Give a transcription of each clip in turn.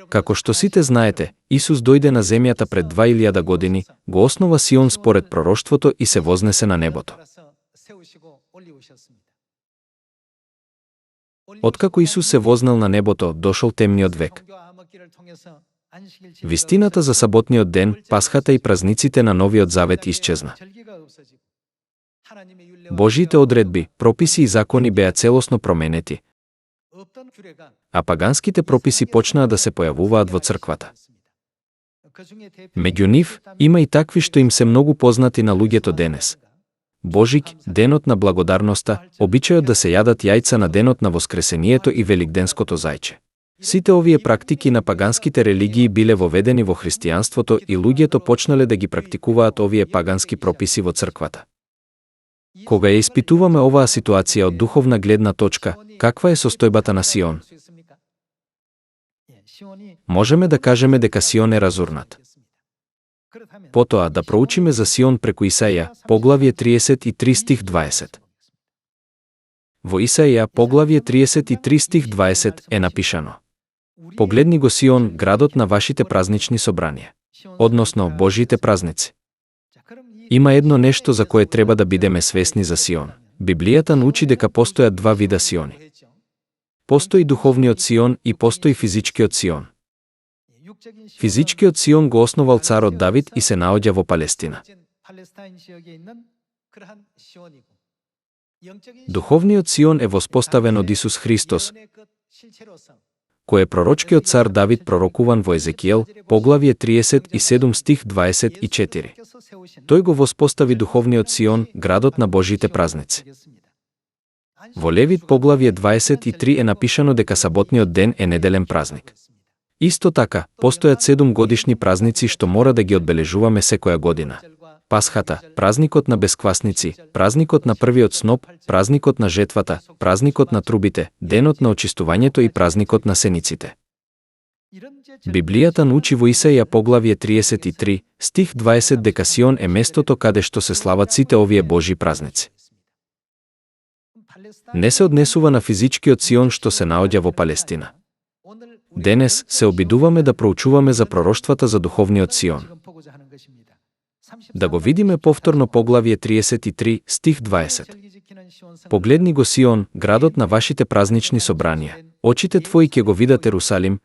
Како што сите знаете, Исус дојде на земјата пред 2000 години, го основа Сион според пророштвото и се вознесе на небото. Откако Исус се вознал на небото, дошол темниот век. Вистината за саботниот ден, Пасхата и празниците на Новиот Завет исчезна. Божиите одредби, прописи и закони беа целосно променети, а паганските прописи почнаа да се појавуваат во црквата. Меѓу нив има и такви што им се многу познати на луѓето денес. Божик, денот на благодарноста, обичајот да се јадат јајца на денот на Воскресението и Великденското зајче. Сите овие практики на паганските религии биле воведени во христијанството и луѓето почнале да ги практикуваат овие пагански прописи во црквата. Кога ја испитуваме оваа ситуација од духовна гледна точка, каква е состојбата на Сион? Можеме да кажеме дека Сион е разурнат. Потоа да проучиме за Сион преку Исаија, поглавје 33 стих 20. Во Исаија, поглавје 33 стих 20 е напишано: Погледни го Сион, градот на вашите празнични собранија, односно Божите празници. Има едно нешто за кое треба да бидеме свесни за Сион. Библијата научи дека постојат два вида Сиони. Постои духовниот Сион и постои физичкиот Сион. Физичкиот Сион го основал царот Давид и се наоѓа во Палестина. Духовниот Сион е воспоставен од Исус Христос, кој е пророчкиот цар Давид пророкуван во Езекиел, поглавје 37 стих 24. Тој го воспостави духовниот Сион, градот на Божите празници. Во Левит поглавје 23 е напишано дека саботниот ден е неделен празник. Исто така, постојат 7 годишни празници што мора да ги одбележуваме секоја година. Пасхата, празникот на бесквасници, празникот на првиот сноп, празникот на жетвата, празникот на трубите, денот на очистувањето и празникот на сениците. Библијата научи во Исаија поглавје 33, стих 20 дека Сион е местото каде што се слават сите овие Божи празници. Не се однесува на физичкиот Сион што се наоѓа во Палестина. Денес се обидуваме да проучуваме за пророштвата за духовниот Сион. Да го видиме повторно поглавје 33, стих 20. Погледни го Сион, градот на вашите празнични собранија. Очите твои ќе го видат Ерусалим,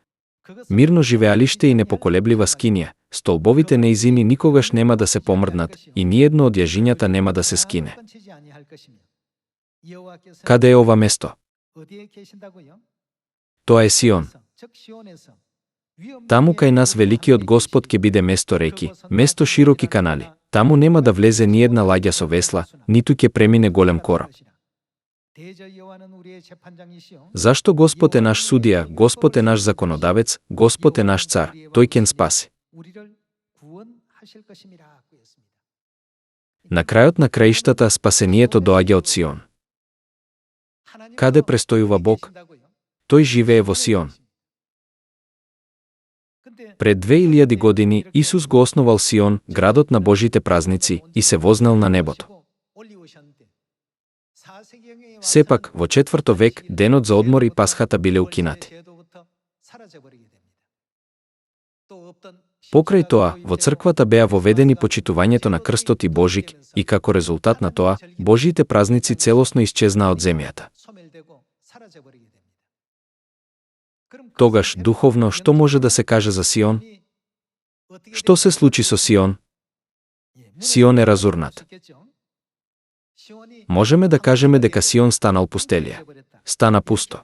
мирно живеалиште и непоколеблива скинија. Столбовите неизини никогаш нема да се помрднат и ниедно од јажињата нема да се скине. Каде е ова место? Тоа е Сион. Таму кај нас великиот Господ ќе биде место реки, место широки канали. Таму нема да влезе ни една ладја со весла, ниту ќе премине голем кораб. Зашто Господ е наш судија, Господ е наш законодавец, Господ е наш цар, тој ќе спаси. На крајот на краиштата спасението доаѓа од Сион. Каде престојува Бог? Тој живее во Сион. Пред 2000 години Исус го основал Сион, градот на Божите празници, и се вознал на небото. Сепак, во 4 век, денот за одмор и Пасхата биле укинати. Покрај тоа, во црквата беа воведени почитувањето на крстот и Божик, и како резултат на тоа, Божиите празници целосно исчезнаа од земјата. Тогаш, духовно, што може да се каже за Сион? Што се случи со Сион? Сион е разурнат. Можеме да кажеме дека Сион станал пустелија. Стана пусто.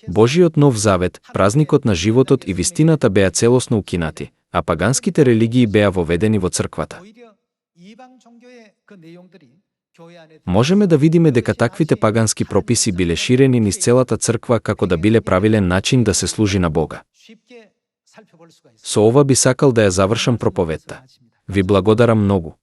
Божиот нов завет, празникот на животот и вистината беа целосно укинати, а паганските религии беа воведени во црквата. Можеме да видиме дека таквите пагански прописи биле ширени низ целата црква како да биле правилен начин да се служи на Бога. Со ова би сакал да ја завршам проповедта. Ви благодарам многу.